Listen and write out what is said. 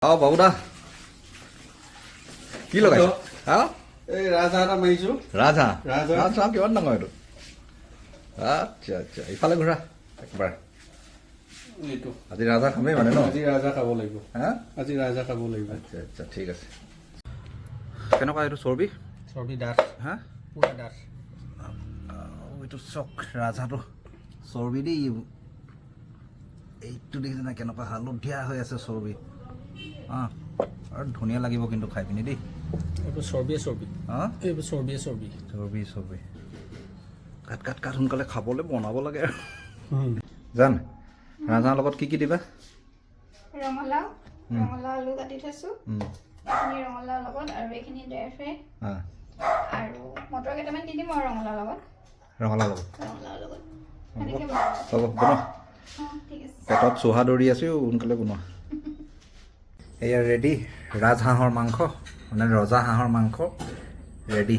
অঁ বাবুদা, কি লগাইছ হা? এই ৰাজহাঁহ এটা মাৰিছো। ৰাজহাঁহ? ৰাজহাঁহ। ৰাজহাঁহ কিমান ডাঙৰ এইটো! আচ্ছা আচ্ছা, ইফালে ঘূৰা একবাৰ। এইটো। আজি ৰাজহাঁহ খামেই মানে ন? আজি ৰাজহাঁহ খাব লাগিব। হা? আজি ৰাজহাঁহ খাব লাগিব। আচ্ছা আচ্ছা, ঠিক আছে। কেনেকুৱা এইটো চৰ্বি? চৰ্বি ডাঠ। হা? পুৰা ডাঠ। এইটো চক, ৰাজহাঁহটো চৰ্বি দেই। এইটো দেখিছে নাই, কেনেকুৱা হালধীয়া হৈ আছে চৰ্বি। অঁ, আৰু ধুনীয়া লাগিব কিন্তু খাই পিনি দেই। এইবোৰ চৰ্বিয়ে চৰ্বি। অঁ। এইবোৰ চৰ্বিয়ে চৰ্বি। চৰ্বি চৰ্বি। কাট কাট কাট, সোনকালে খাবলৈ বনাব লাগে আৰু। জান, ৰাজহাঁহৰ লগত কি কি দিবা? ৰঙালাও, ৰঙালাও আলু কাটি থৈছোঁ। এইখিনি ৰঙালাওৰ লগত আৰু এইখিনি ড্ৰাই ফ্ৰাই আৰু মটৰ কেইটামান দি দিম আৰু ৰঙালাওৰ লগত। ৰঙালাও লগত? ৰঙালাওৰ লগত সেনেকৈ বনাম। হ'ব, বনোৱা। অঁ, ঠিক আছে। পেটত চোহা দৌৰি আছোঁ, সোনকালে বনোৱা। এয়া ৰেডি, ৰাজহাঁহৰ মাংস, মানে ৰজা হাঁহৰ মাংস ৰেডি।